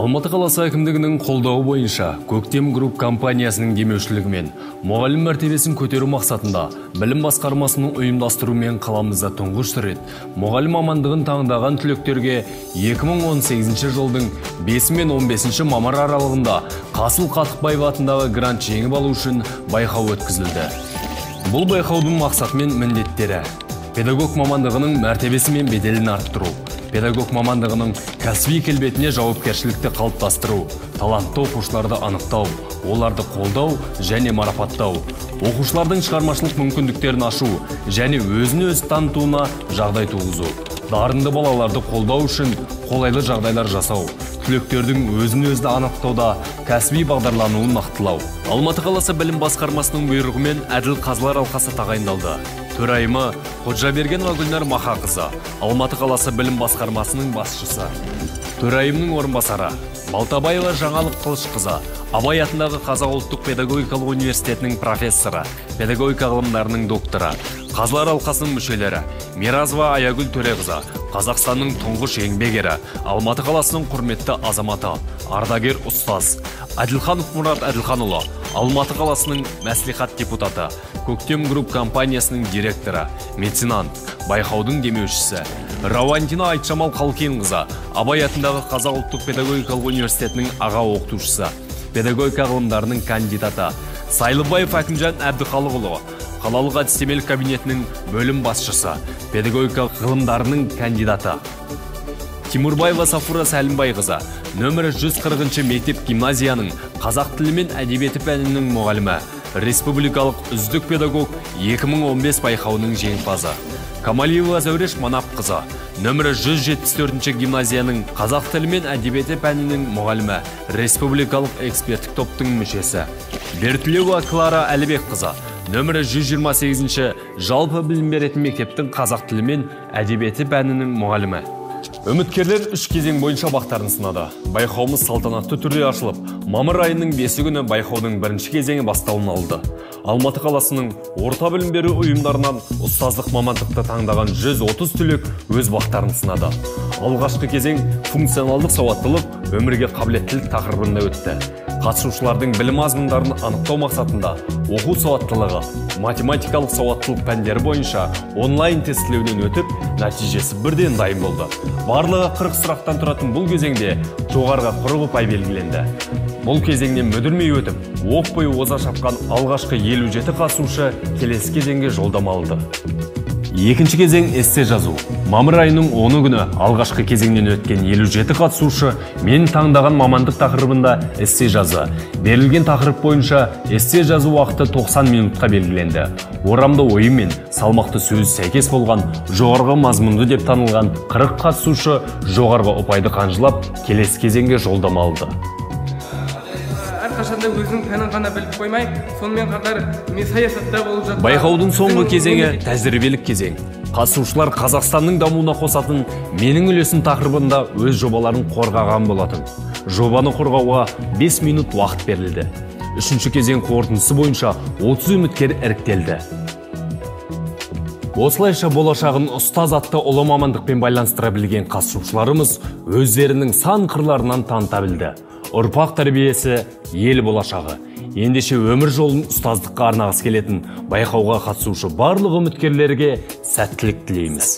Алматы қаласы әкімдігінің қолдауы бойынша Көктем Групп компаниясының демеушілігімен мұғалім мәртебесін көтеру мақсатында білім басқармасының ұйымдастыруымен қаламызда тұңғыш рет мұғалім мамандығын таңдаған түлектерге 2018 жылдың 5 мен 15 мамыр аралығында Қасыл Қатықбаев атындағы грант жеңіп алу үшін байқау өткізілді. Бұл байқаудың мақсаты мен міндеттері: педагог мамандығының мәртебесі мен беделін арттыру, педагог мамандығының кәсіби келбетіне жауапкершілікті қалыптастыру, талантты оқушыларды анықтау, оларды қолдау және марапаттау, оқушылардың шығармашылық мүмкіндіктерін ашу және өзін-өзі танытуына жағдай туғызу, дарынды балаларды қолдау үшін қолайлы жағдайлар жасау, түлектердің өзін-өзі анықтауда кәсіби бағдарлануын нақтылау. Алматы қаласы білім басқармасының бұйрығымен әділ қазылар алқасы тағайындалды. Төрайымы Ходжабергенова Гүлнар Махақызы, Алматы қаласы білім басқармасының басшысы. Төрайымның орынбасары Балтабаева Жаңалық Қылышқызы, Абай атындағы Қазақ ұлттық педагогикалық университетінің профессоры, педагогика ғылымдарының докторы. Қазылар алқасының мүшелері Миразова Аягүл Төреқызы, Қазақстанның тұңғыш еңбек ері, Алматы қаласының құрметті азаматы, ардагер ұстаз. Әділханов Мұрат Әділханұлы, Алматы қаласының мәслихат депутаты, Көктем Групп компаниясының директоры, меценант, байқаудың демеушісі. Рауантина Айтжамал Қалкенқызы, Абай атындағы Қазақ ұлттық педагогикалық университетінің аға оқытушысы, педагогика ғылымдарының кандидаты. Сайлыбаев Әкімжан Әбдіхалықұлы, қалалық әдістемелік кабинетінің бөлім басшысы, педагогика ғылымдарының кандидаты. Тимурбаева Сафура Сәлімбайқызы, нөмірі 140 мектеп гимназияның қазақ тілі мен әдебиеті пәнінің мұғалімі, республикалық үздік педагог 2015 байқауының жеңімпазы. Камалиева Зәуреш Манапқызы, нөмірі 174 гимназияның қазақ тілі мен әдебиеті пәнінің мұғалімі, республикалық эксперттік топтың мүшесі. Бертілева Клара Әлібекқызы, нөмірі 128 жалпы білім беретін мектептің қазақ тілі мен әдебиеті пәнінің мұғалімі. Үміткерлер 3 кезең бойынша бақтарын сынады. Байқауымыз салтанатты түрде ашылып, мамыр айының 5 күні байқаудың бірінші кезеңі басталуын алды. Алматы қаласының орта білім беру ұйымдарынан ұстаздық мамандықты таңдаған 130 түлек өз бақтарын сынады. Алғашқы кезең функционалдық сауаттылық, өмірге қабілеттілік тақырыбында өтті. Қатысушылардың білім мазмұндарын анықтау мақсатында оқу сауаттылығы, математикалық сауаттылық пәндері бойынша онлайн тестілеуден өтіп, нәтижесі бірден дайын болды. Барлығы 40 сұрақтан тұратын бұл кезеңде жоғарғы 40 ұпай белгіленді. Бұл кезеңнен мүдірмей өтіп, оқ бойы оза шапқан алғашқы 57 қатысушы келесі кезеңге жолдама алды. Екінші кезең эссе жазу. Мамыр айының 10 күні алғашқы кезеңнен өткен 57 қатысушы мен таңдаған мамандық тақырыбында эссе жазды. Берілген тақырып бойынша эссе жазу уақыты 90 минутқа белгіленді. Орамды ойы мен салмақты сөзі сәйкес болған жоғарғы мазмұнды деп танылған 40 қатысушы жоғарғы ұпайды қанжылап, келесі кезеңге жолдама алды. Әрқашанда өзінің пәнін ғана біліп қоймай, сонымен қатар саясатта болып жатқан. Байқаудың соңғы кезеңі тәжірибелік кезең. Қатысушылар Қазақстанның дамуына қосатын менің үлесім тақырыбында өз жобаларын қорғаған болатын. Жобаны қорғауға 5 минут уақыт берілді. Үшінші кезең қорытындысы бойынша 30 үміткер іріктелді. Осылайша болашағын ұстаз атты ұлы мамандықпен байланыстыра білген қатысушыларымыз өздерінің сан қырларынан таныта білді. Ұрпақ тәрбиесі ел болашағы. Ендеше өмір жолын ұстаздыққа арнағысы келетін байқауға қатысушы барлық үміткерлерге сәттілік тілейміз.